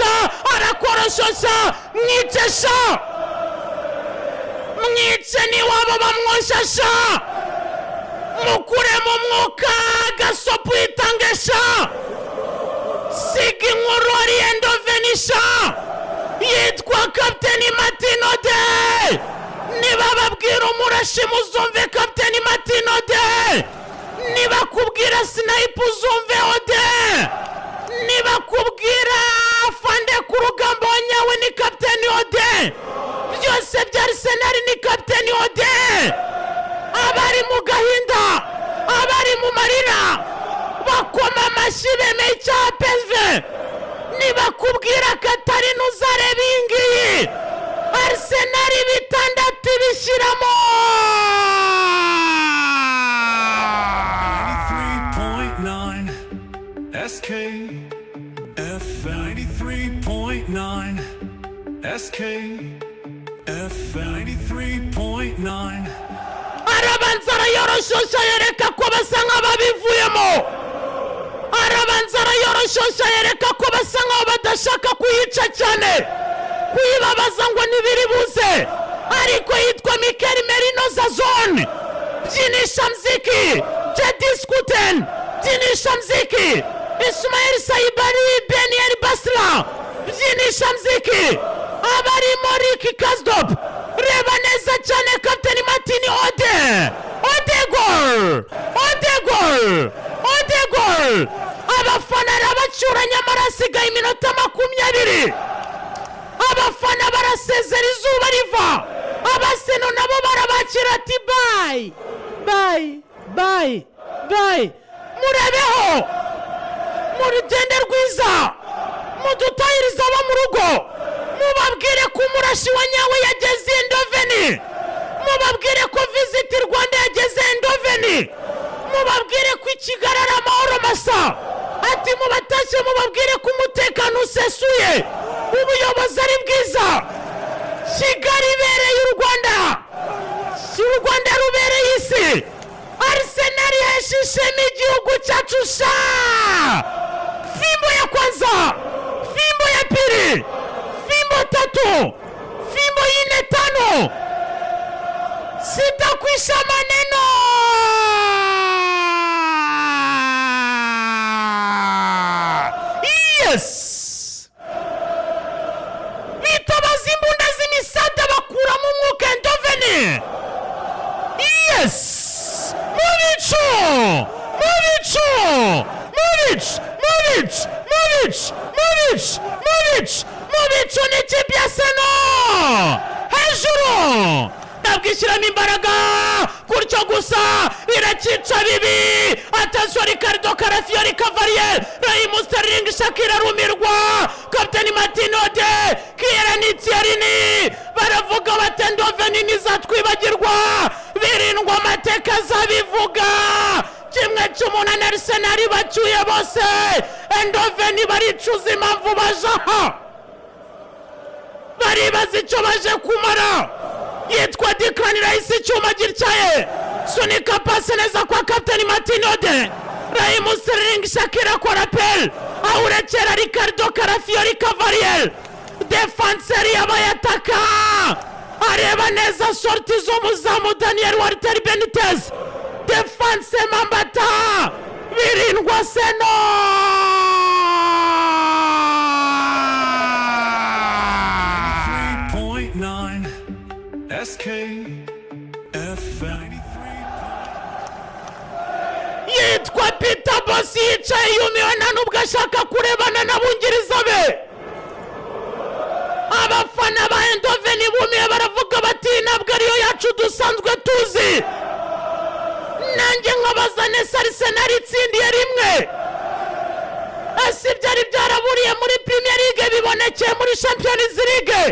Arakoroshyosha, arakoroshyosha. Mwice sha, mwice n'iwabo bamwoshasha. Mukuremo umwuka, gasopo yitangesha. Siga inkuru ari Eindhoven sha. Yitwa Kapiteni Martin Ode. Niba babwira umurashi, muzumve Kapiteni Martin Ode. Nibakubwira sniper, uzumve Ode. Nibakubwira fande ku rugamba wa nyawe, ni Kapiteni Ode. Byose bya Arsenal ni Kapiteni Ode. Abari mu gahinda, abari mu marira, bakoma amashyi, bemeye icyaha PSV. Nibakubwira katari, ntuzareba iyi ngiyi. Arsenal bitandatu ibishyiramo. 93.9 SK F 93.9 SK F 93.9. Arabanza arayoroshosha, yereka ko basa nk'ababivuyemo. Arabanza arayoroshosha, yereka ko basa nk'aho badashaka kuyica cyane, kuyibabaza ngo ntibiri buze. Ariko yitwa Mikel Merino Zazon. Byinisha mziki Jedi Skuten, byinisha mziki Ismail Saibari, Beniel Basra, byinisha mziki abarimo Rick Karsdorp. Reba neza cyane, Kapiteni Martin Ode. Odegol, Odegol, Odegol! Abafana arabacyura, nyamara hasigaye iminota 20. Abafana barasezera izuba riva. Abaseno nabo barabakira ati: "Bye bye bye bye, murebeho mu rugendo rwiza, mudutahiriza abo mu rugo, mubabwire ko umurashi wa nyawe yageze Eindhoven, mubabwire ko Visit Rwanda yageze Eindhoven, mubabwire ko i Kigali ari amahoro masa." Ati: "Mubatashye, mubabwire ko umutekano usesuye, ubuyobozi ari bwiza, Kigali ibereye u Rwanda, u Rwanda rubereye isi." Arsenal ihesha ishema igihugu cyacu sha! Fimbo ya kwanza, fimbo ya pili, fimbo tatu, fimbo ine, tano, sitakwisha maneno. Yes, bitabaza imbunda z'imisada, bakuramo umwuka Eindhoven. Yes, mu bicu, mu bicu, mu bicu, mu bicu, mu bicu, mu bicu, mu bicu, mu bicu n'ikipe ya Arsenal hejuru. Ntabwo ishyiramo imbaraga gutyo gusa, irakica bibi. Attention, Ricardo Calafiori, Cavalier, Raheem Sterling, Shakira arumirwa. Kapiteni Martin Ode, Kieran Tierney, baravuga bati: "Eindhoven ntizatwibagirwa." Birindwa amateka azabivuga. 1/8, Arsenal bacyuye bose. Eindhoven baricuza impamvu baje aha, baribaza icyo baje kumara. Yitwa Declan Rice, icyuma gityaye, sunika pasi neza kwa Kapiteni Martin Ode. Raheem Sterling, Shakira akora pel, awurekera Ricardo Calafiori Cavalier, défenseur yabayataka. Areba neza sortie z'umuzamu Daniel Walter Benitez. Défense mambata birindwa seno. 3.9 SK FM. Yitwa Peter Bosz, yicaye yumiwe, nta nubwo ashaka kurebana n'abungiriza be. Abafana ba Eindhoven bumiwe, baravuga bati: "Ntabwo ariyo yacu dusanzwe tuzi." Nanjye nkabaza nese: Arsenal itsindiye rimwe, ese byari byaraburiye muri Premier League bibonekeye muri Champions League,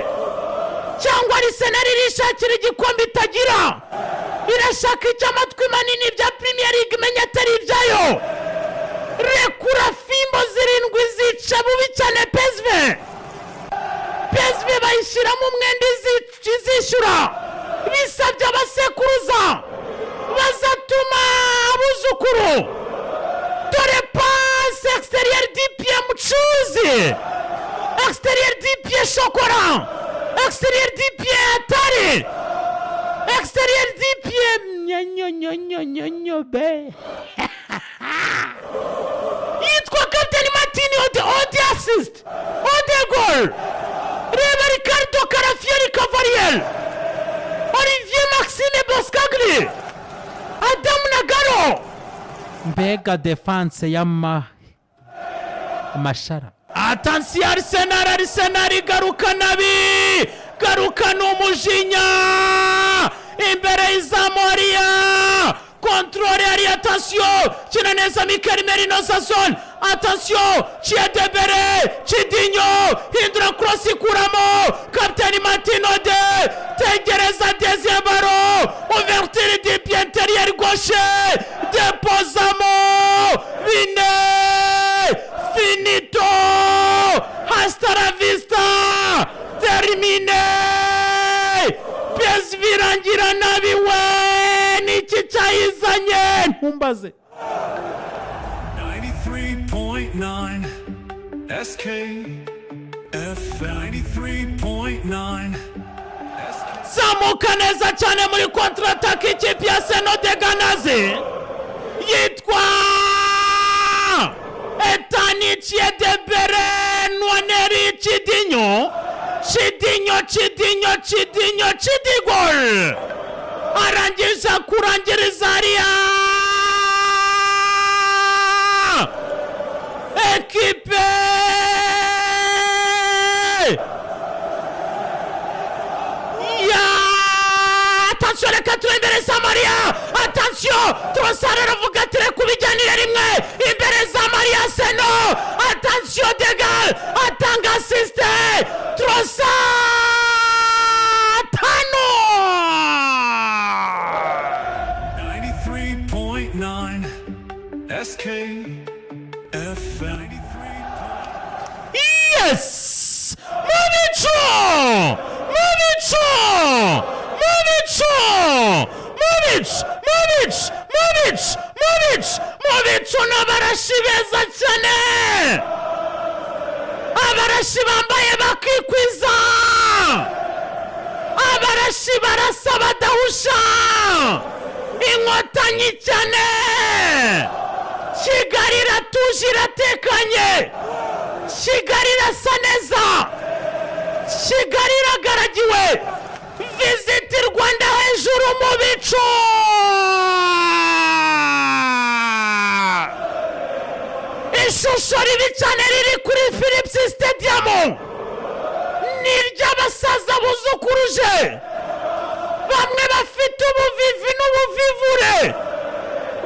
cyangwa Arsenal irishakira igikombe itagira, irashaka icy'amatwi manini bya Premier League, imenya atari ibyayo? Rekura fimbo zirindwi zica bubi cyane. PSV, PSV bayishyiramo umwenda izishyura, bisabye abasekuruza bazatuma abuzukuru. Dore passe extérieur du pied, mucuzi extérieur. Shokora, extérieur du pied, atari extérieur du pied, nyonyonyonyonyo be. Yitwa Captain Martin Ode, assist, Ode goal. Reba Riccardo Calafiori Cavalier, Olivier Maxime Boscagli, Adamu Nagaro. Mbega défense y'ama amashara! Attention, Arsenal, Arsenal igaruka nabi, garukana umujinya imbere y'izamu hariya. Contrôle hariya, attention, kina neza Mikel Merino zazon. Attention, Chidiebere, Chidinho, hindura cross, ikuramo Kapiteni Martin Ode. Tegereza deuxième ballon, ouverture du pied intérieur gauche, depozamo bine, finito, hasta la vista, terminé. PSV irangira nabi we. Niki cyayizanye? Ntumbaze. 93.9 SK F 93.9 SK. Zamuka neza cyane muri contre-attaque ikipe ya Seno de Ganazi, yitwa Ethan Chidiebere Nwaneri Chidinho, Chidinho, Chidinho, Chidinho, Chidigol, arangije kurangiriza hariya ekipe ya. Attention, reka ture imbere za Mariya. Attention, Trossard aravuga ati reka ubijyanire rimwe imbere za Mariya Seno. Attention, Degal atanga assist, Trossard tano. 93.9 SK FM 93. Yes! Mu bicu! Mu bicu! Mu bicu! Mu bicu! Mu bicu! Mu bicu! Mu bicu! Mu bicu n'abarashi beza cyane! Abarashi bambaye bakikwiza! Abarashi barasa badahusha! Inkotanyi cyane! Kigali iratuje, iratekanye, Kigali irasa neza, Kigali iragaragiwe. Visit Rwanda hejuru mu bicu. Ishusho ribi cyane riri kuri Philips Stadium ni iry'abasaza buzukuruje, bamwe bafite ubuvivi n'ubuvivure,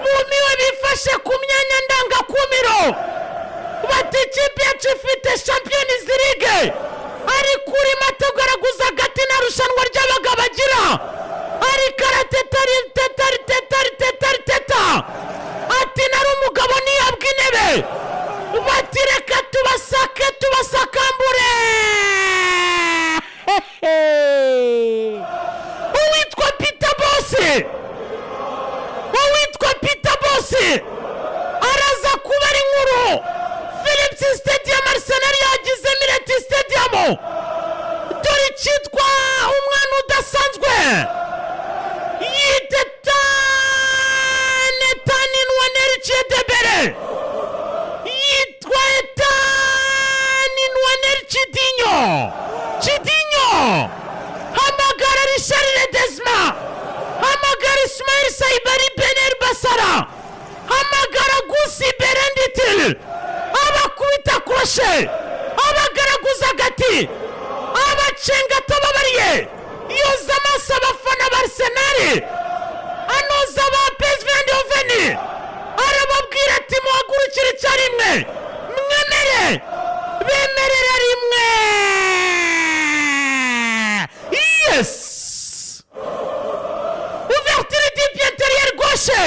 bumiwe, bifashe ku myanya ndangakumiro, bati ikipe yacu ifite Champions League, ariko urimo atugaraguza agati nta rushanwa ry'abagabo agira, ariko arateta, ariteta, ariteta, ariteta, ariteta, ati nari umugabo ntihabwa intebe. Bati reka tubasake, tubasakambure. Uwitwa Peter Bosz, uwitwa Peter Bosz araza kuba ari inkuru. Philips Stadium, Arsenal yagize Emirates Stadium. Dore icyitwa umwana udasanzwe, yiteta Netani Nwaneri Chidiebere, yitwa Ethan Nwaneri Chidinho, Chidinho. Hamagara Richard Ledezma, hamagara Ismail Saibari Bener Basara, hamagara Gusi Berenditil, abakubita crochet, abagaraguza agati, abacenga atababariye, yoza amaso abafana ba Arsenal, anoza ba PSV Eindhoven, arababwira ati muhagurukire icyarimwe, mwemere, bemerera rimwe. Yes, ouverture du pied intérieur gauche,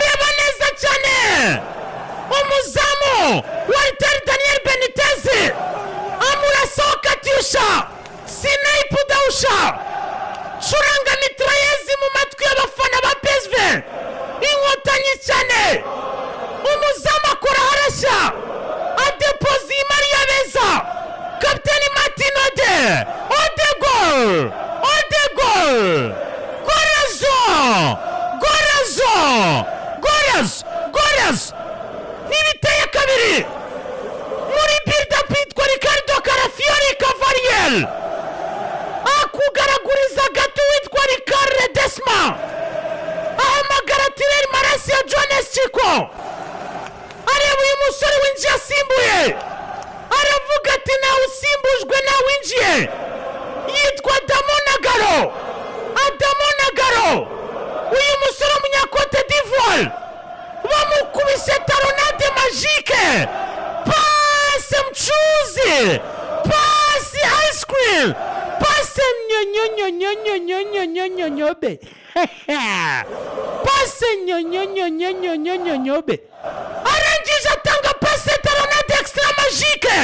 reba neza cyane umuzamu Walter Daniel Benitez amurasaho katyusha, snipe dawusha, curanga mitrailleuses mu matwi y'abafana ba PSV. Inkotanyi cyane, umuzamu akora harashya, adepoza imari ya beza, kapiteni. Arinjiye, yitwa Adamo Nagalo. Adamo Nagalo, uyu musore w'Umunyakote d'Ivoire, bamukubise talonnade magique, passe mchuzi, passe ice cream, passe nyonyonyonyonyonyonyonyonyobe, passe nyonyonyonyonyonyonyobe. Arangije atanga passe talonnade extra magique,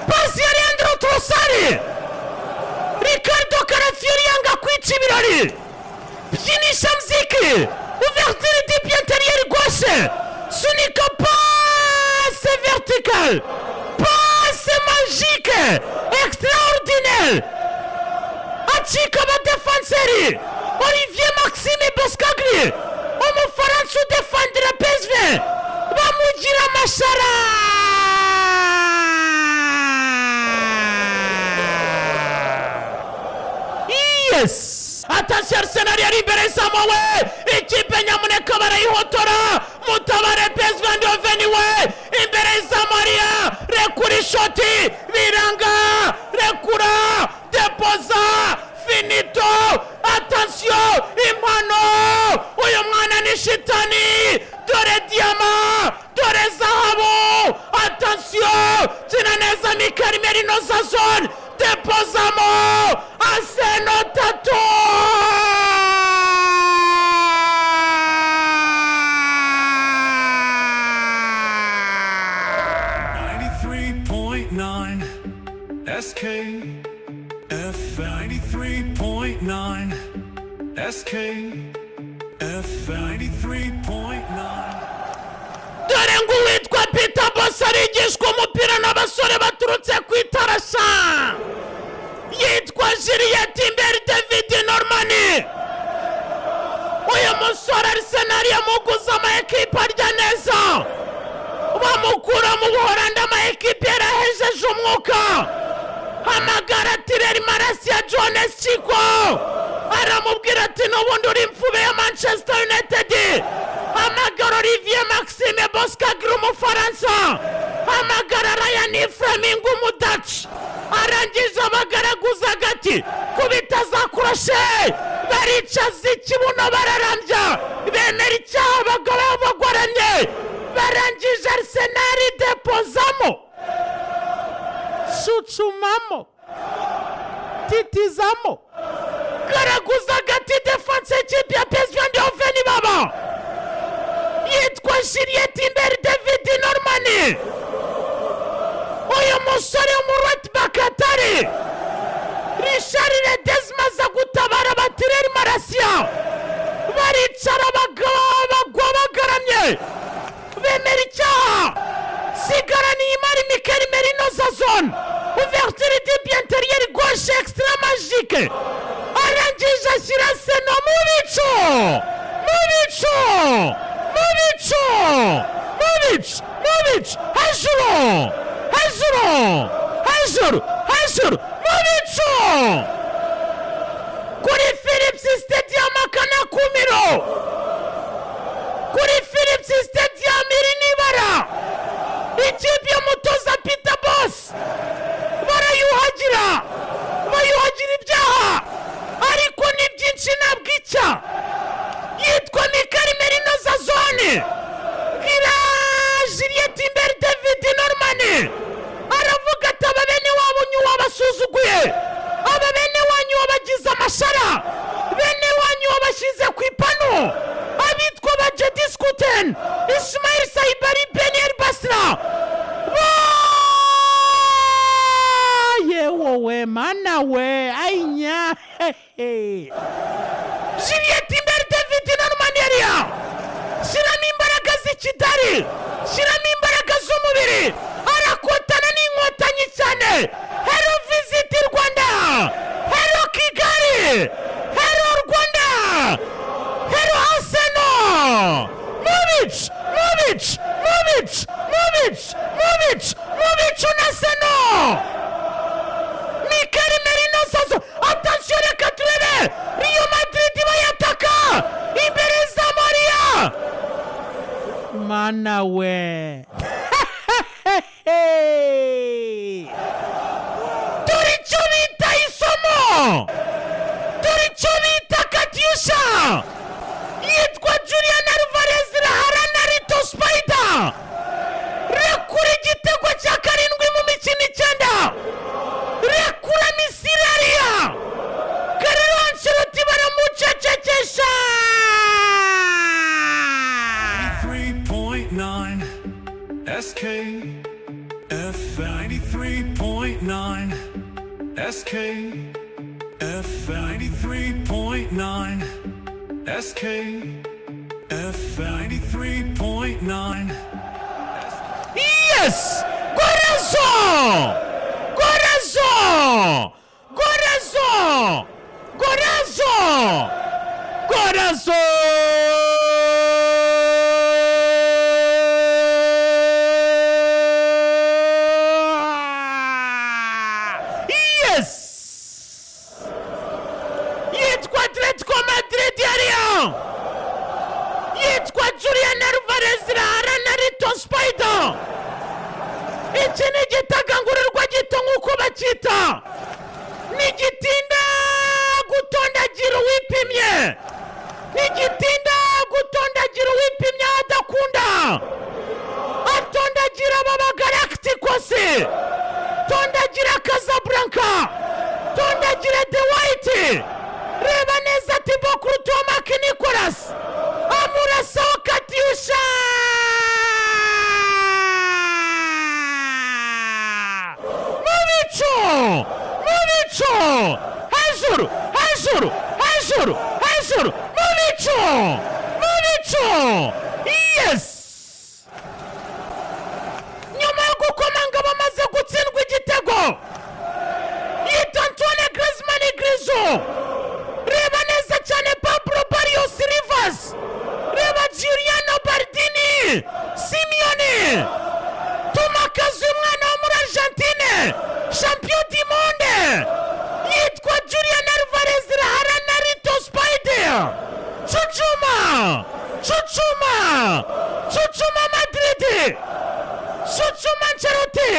passe ya Leandro Trossard. Riccardo Calafiori yanga kwica ibirori. Byinisha mziki, ouverture du pied intérieur gauche, sunika passe verticale, passe magique extraordinaire, acika abadefanseri. Olivier Maxime Boscagli, Umufaransa udefandira PSV, bamugira amashara. Yes, attention, Arsenal yari imbere y'izamu we. Ikipe nyamuneka barayihotora, mutabare! PSV Eindhoven we, imbere y'izamu hariya, rekura ishoti, biranga, rekura, depoza, finito. Attention, impano! Uyu mwana ni shitani! Dore diyama, dore zahabu! Attention, kina neza Mikel Merino za zone, depozamo! Arsenal 3! 93.9 SK F 93.9 SK F 93.9. Dore ngo uwitwa Peter Bosz arigishwa umupira n'abasore baturutse ku itarasha. Yitwa Jurrien Timber David Norman. Uyu musore Arsenal yamuguze ama ekipa arya neza, bamukura mu Buhorandi ama ekipe yarahejeje umwuka. Hamagara Tyrell Malacia, Jones Chiko, aramubwira ati: "N'ubundi uri imfube ya Manchester United." Hamagara Olivier Maxime Boscagli, Umufaransa, hamagara Ryan Fleming, Umudaci. Arangije abagaraguza agati, kubita za crochet, baricaza ikibuno, bararambya, bemera icyaha, abagabo bagoramye. Barangije Arsenal depozamo, cucumamo, titizamo, garaguza agati défense y'ikipe ya PSV Eindhoven. Baba yitwa Jurrien Timber David Norman. Uyu musore w'umu right atari Richard Ledezma aza gutabara batireri Malacia, baricara bagwa bagaramye, bemera icyaha. Sigarana imari Mikel Merino za zone, ouverture du pied intérieur gauche extra magique. Arangije ashyira seno mu bicu, mu bicu, mu bicu, mu bicu, mu bicu, hejuru, hejuru, hejuru, hejuru, mu bicu, kuri Philips Stadium. Akanakumiro kuri Philips Stadium. Iri n'ibara ikipe y'umutoza Peter Bosz barayuhagira, bayuhagira ibyaha, ariko ni byinshi ntabwo icya. Yitwa Mikel Merino za zone, bwira Jurrien Timber David Norman. Aravuga ati: "Aba bene wabo wabasuzuguye, aba bene wanyu wabagize amashara, bene wanyu wabashyize ku ipanu." Abitwa ba Jedi Schouten, Ismail Saibari, Beniyeri Basra, yewowe mana we, ayinya hehe! Jurrien Timber David Norman yariya, shyiramo imbaraga z'ikidari, shyiramo imbaraga z'umubiri, arakotana n'inkotanyi cyane. Hello, visit Rwanda! Hello, Kigali! Hello, Rwanda! Hello, Arsenal! Mubicu, mubicu, mubicu, mubicu, mubicu, mubicu na Arsenal! Mikel Merino sazo. Attention, reka turebe Real Madrid bayataka imbere za Maria. Mana we, dore icyo 93.9 SK F 93.9 SK F 93.9. Yes! Golazo! Golazo! Golazo! Golazo! Golazo! Yes! Yitwa Atletico Madrid yariyo! Yitwa Julian Alvarez Rahara na Little Spider! Iki ni igitagangurirwa gito nk'uko bacyita, ntigitinda gutondagira uwipimye, ntigitinda gutondagira uwipimye aho adakunda. Atondagira aba bagalacticos, tondagira Casablanca, tondagira The White. Reba neza, Thibaut Courtois, Marc Nicolas amurasaho Katyusha mu bicu, mu bicu, hejuru, hejuru, hejuru, hejuru, mu bicu, mu bicu. Yes! Nyuma yo gukomanga bamaze gutsindwa igitego, yitwa Antoine Griezmann Grizo. Reba neza cyane, Pablo Barrios Rivas. Reba Giuliano Bardini Simeone, tumakazi umwana wo muri Argentine, champion du monde, yitwa Julian Alvarez Rahara na Little Spider. Cucuma, cucuma, cucuma Madrid, cucuma Ancelotti,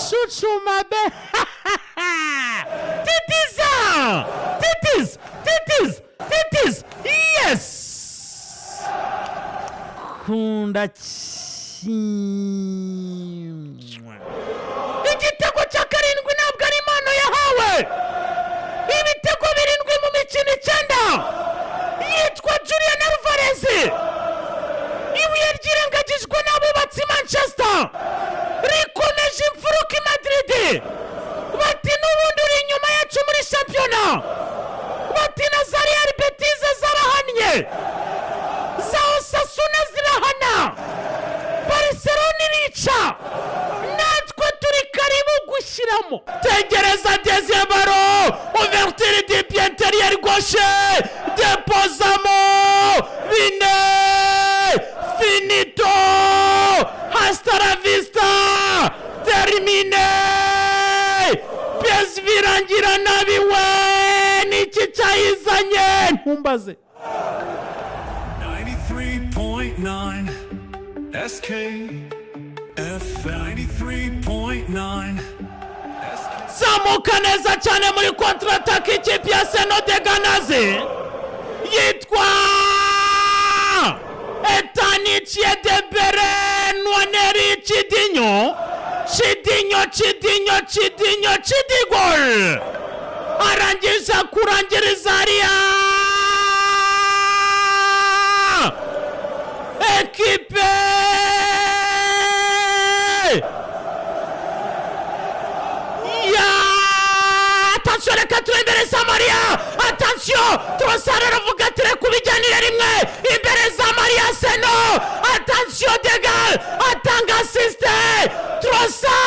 cucuma be titiza titis titis titis. Yes, kunda kimwe. Igitego cya karindwi ntabwo ari impano yahawe. Ibitego birindwi mu mikino 9. Yitwa Julian Alvarez, ibuye ryirengagijwe n'abubatsi Manchester rikomeje imfuruka i Madrid. Bati n'ubundi uri inyuma yacu muri shampiyona. Bati na za Real Betis zarahannye, za Osasuna zirahana, Barcelona irica, natwe turi karibu gushyiramo. Tegereza, deuxième ballon, ouverture du pied intérieur gauche, depozamo bine, finito, hasta la vista, terminé. PSV irangira nabi we. Niki cyayizanye? Ntumbaze. 93.9 SK F 93.9 SK Zamuka neza cyane muri contre-attaque ikipe ya Arsenal the Gunners, yitwa Ethan Chidiebere Nwaneri Chidinyo, Chidinyo, Chidinyo, Chidinyo, Chidigol, arangije kurangiriza hariya ekipe ya. Attention, reka turembere Samaria. Attention, Trossard aravuga ati reka ubijyanire rimwe imbere za Maria Seno. Attention, Degal atanga assist, Trossard.